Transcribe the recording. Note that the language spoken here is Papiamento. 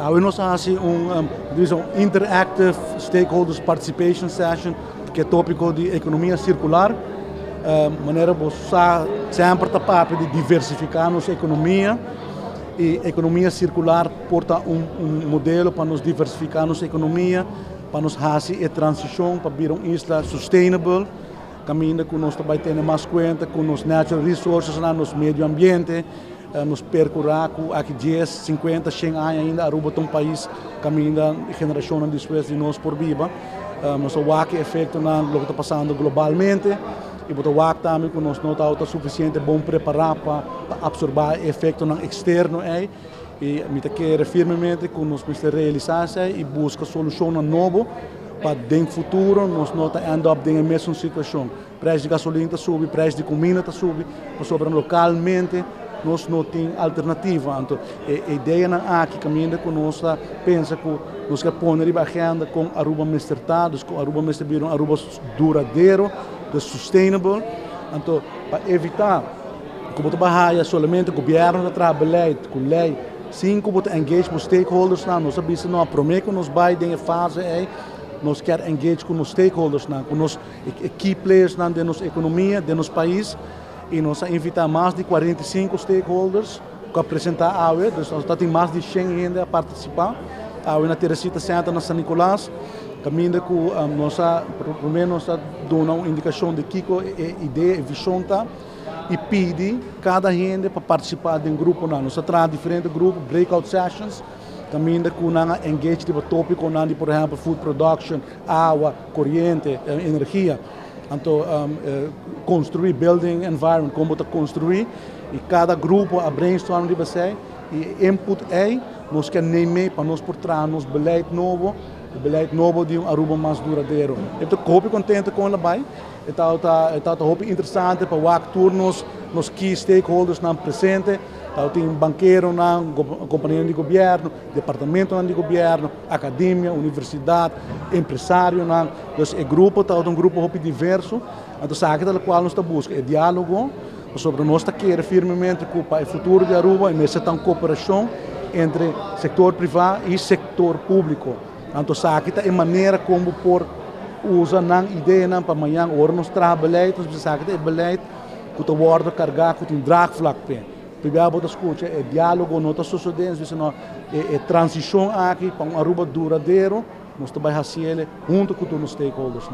Awe nos a hasi un interactive stakeholders participation session ku e tópiko di ekonomia sirkular. Manera bo semper ta papia di diversifiká nos ekonomia i ekonomia sirkular por ta un modelo pa nos diversifiká nos ekonomia, pa nos hasi e transishon pa bira un isla sustainable, kaminda ku nos tambe tene mas kuenta ku nos natural resources, na nos medio ambiente, nos perkurá ku aki 10, 50, 100 aña ainda Aruba ta un pais kaminda generashon despues di nos por biba. Nos wak efekto na loke ta pasando globalmente i bo ta wak tambe ku nos no ta sufisiente bon prepará pa apsorbé efekto eksterno ei i mi ta kere firmemente ku nos mester realisá i buska solushon nobo pa den futuro nos no ta end up den e mesun situashon. Preis di gasolin ta subi, preis di kuminda ta subi, pasobra lokalmente nos no tin alternativa. Anto, e idea nan aki kaminda ku nos pensa ku nos ke pone riba agenda ku Aruba mester ta, ku Aruba mester bira Aruba duradero, sustainable. Anto, pa evitá ku bo ta solamente gobièrnu ta traha beleid, ku lei, sin ku bo ta engage ku stakeholders nan, nos a bisa no, promé ku nos bai den fase ei, nos ke engage ku nos stakeholders nan, ku nos key players nan den nos ekonomia, den nos pais, i nos a invitá mas di 45 stakeholders pa presentá awe, nos tin mas di 100 hende a partisipá. Awe na Teresita Center na San Nicolas, kaminda ku nos promé nos a duna un indikashon di kiko e idea i vishon ta i pidi kada hende pa partisipá den grupo nan. Nos a traha diferente grupo, breakout sessions, kaminda ku nan a engage riba tópiko nan di, por ehèmpel, food production, awa, koriente, energia. Anto, konstruí building environment, kon ta konstruí, i kada grupo a brainstorm riba esei, i input ei, nos ke neem pa nos por traha nos beleid nobo, beleid nobo di un Aruba mas duradero. Mi ta hopi kontentu ku el a bai, ta hopi interesante pa wak tur nos key stakeholders nan presente, tin bankero nan, kompania di gobièrnu, departamento di gobièrnu, akademia, universidat, empresario nan. Dus e grupo ta un grupo hopi diverso. Anto esaki ta loke nos ta buska, e diálogo pasobra nos ta kere firmemente ku pa e futuro di Aruba mester ta un kooperashon entre sektor privá i sektor públiko. Anto esaki ta e manera kon por usa nan idea nan pa mañan ora nos traha beleid, nos esaki ta e beleid ku ta wòrdu kargá ku tin draagvlak p'e. Primero bo ta skucha e diálogo no ta sosodiendo, sino e transishon aki pa un Aruba duradero, nos ta bai hasié huntu ku tur stakeholders.